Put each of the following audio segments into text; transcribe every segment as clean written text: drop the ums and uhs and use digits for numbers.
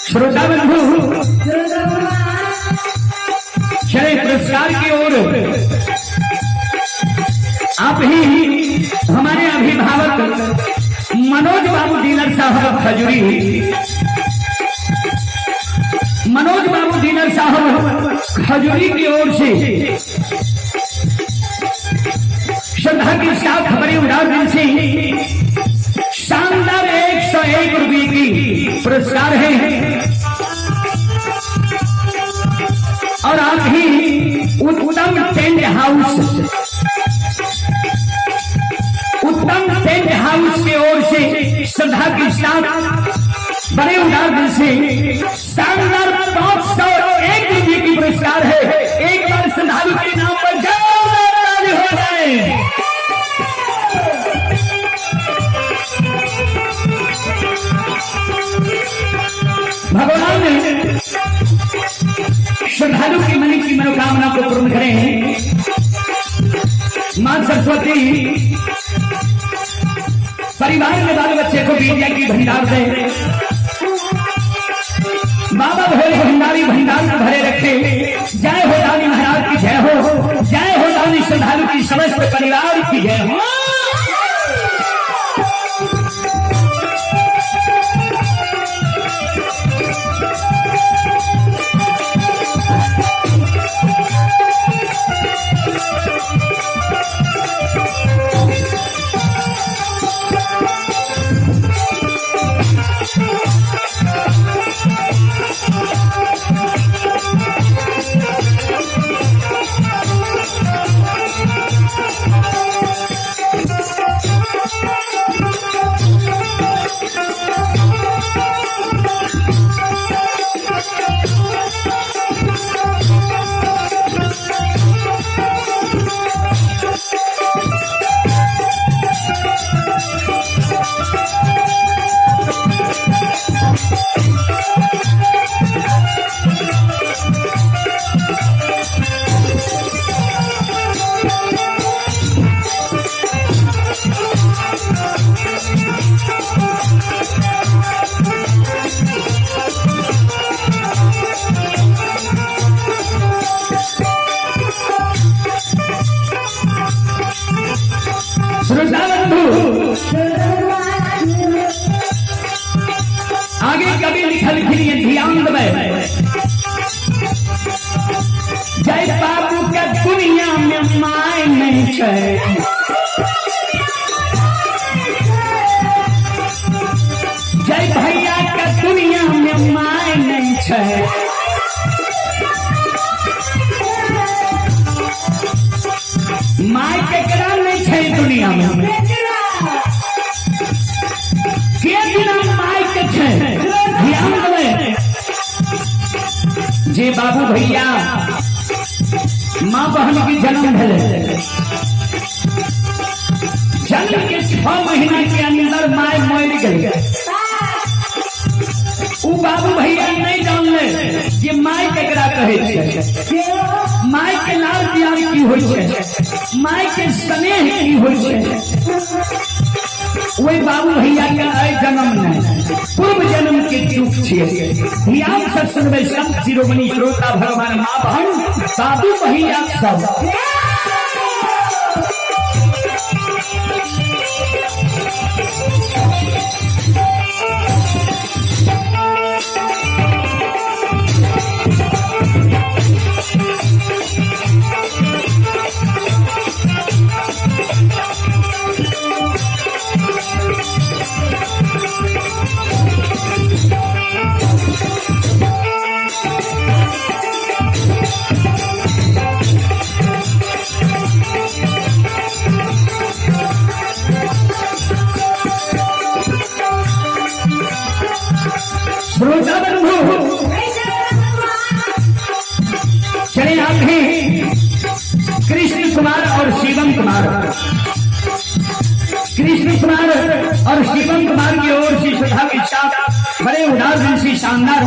श्रोता बंधु, चले पुरस्कार की ओर। आप ही हमारे अभिभावक मनोज बाबू डीलर साहब खजुरी, मनोज बाबू डीलर साहब खजुरी की ओर से श्रद्धा के साथ बड़े उदार दिल से शानदार 101 रुपये की पुरस्कार है। और आप ही उत्तम टेंट हाउस, उत्तम टेंट हाउस की ओर से श्रद्धा के साथ बड़े उदार दिल से शानदार 501 रुपये की पुरस्कार है। एक बार श्रद्धालु के नाम पर जोरदार ताली हो जाए। भगवान श्रद्धालु के मन की मनोकामना को पूर्ण करें। मां सरस्वती परिवार में बाल बच्चे को विद्या की भंडार दे। बाबा भोले भंडारी भंडार को भरे रखे। जय हो दानी महाराज की जय हो, जय हो दानी श्रद्धालु की समस्त परिवार की जय हो। श्रोता बंधु, आगे कभी लिखल ध्यान देबै। जय बाबू के दुनिया में my नहीं छै, जय भैया के दुनिया में my नहीं छै, my केकरा नहीं छै दुनिया में, के बिना my के छै। ध्यान देबै जे बाबू भैया माँ बहन की जन्म भेलै, जन्म के 6 महीना के अंदर my मर गई, उ बाबू भैया नहीं जानले जे my केकरा कहै छै, my के लाल प्यार की होइ छै, my के स्नेह की होइ छै। वही बाबू भैया के एहि जन्म नहीं पूर्व जन्म के चूक छियै। ध्यान से सुनबै संत शिरोमणि श्रोता भगवान माँ बहन बाबू भैया सब। श्रोता बंधु, आप ही कृष्ण कुमार और शिवम कुमार, कृष्ण कुमार और शिवम कुमार की ओर से श्रद्धा के साथ बड़े उदार दिल से शानदार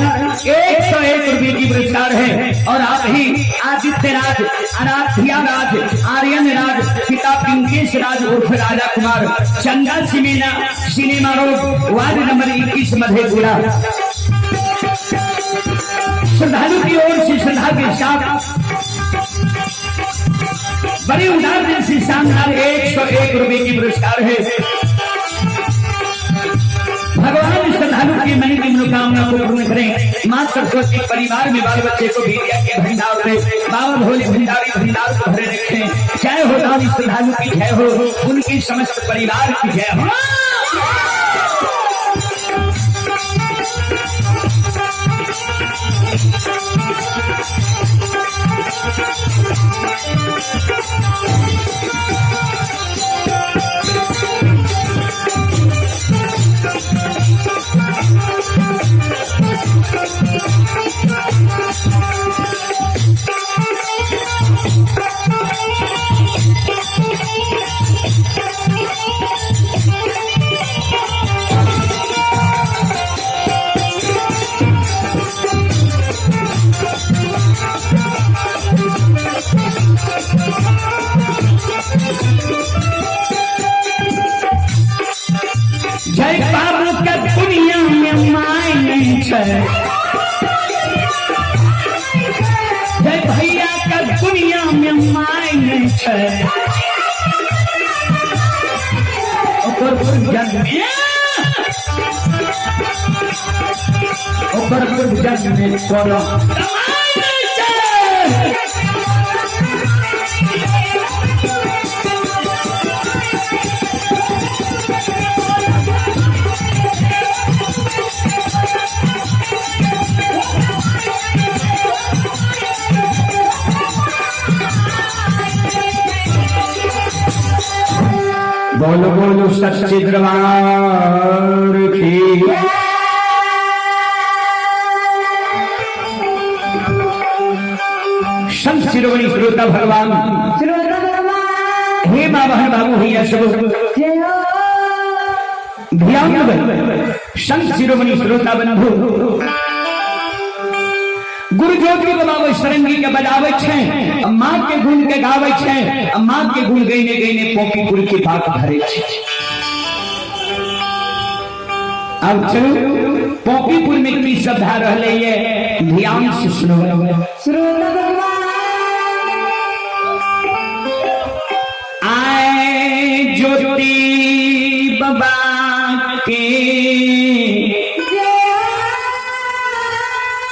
101 रुपये की पुरस्कार है। और आप ही आदित्य राज, आराध्या राज, आर्यन राज, पिता पिंकेश राज उर्फ Raja Kumar, Chanda cinema cinema road, ward number 21, Madhepura. श्रद्धालु की ओर से श्रद्धा के साथ बड़े उदार दिल से शानदार 101 रुपए की पुरस्कार है। भगवान श्रद्धालु की मन की मनोकामना को पूर्ण करें। माँ सरस्वती परिवार में बाल बच्चे को विद्या के भंडार में बाबा भोले भंडारी भंडार को भरे रखें। जय हो दानी श्रद्धालु की जय हो, उनकी समस्त परिवार की जय हो। जय बाबू के दुनिया में मायने छै, जय भैया के दुनिया में मायने छै, ओकर पूजन में कोनो कमाई छै। बोलो बोलो सच्चे दरबार की। संत शिरोमणि श्रोता भगवान, हे माँ बहन बाबू भैया सब ध्यान। संत शिरोमणि श्रोता बंधु, गुरु ज्योति बाबा सरंगी के बजावे छे, माँ के गुण के गावे छे, माँ के गुण गईने गईने पोपीपुर के बात भरे छे। अब चलो पोपीपुर में की श्रद्धा रहले ये ध्यान से सुनो। आए ज्योति बाबा के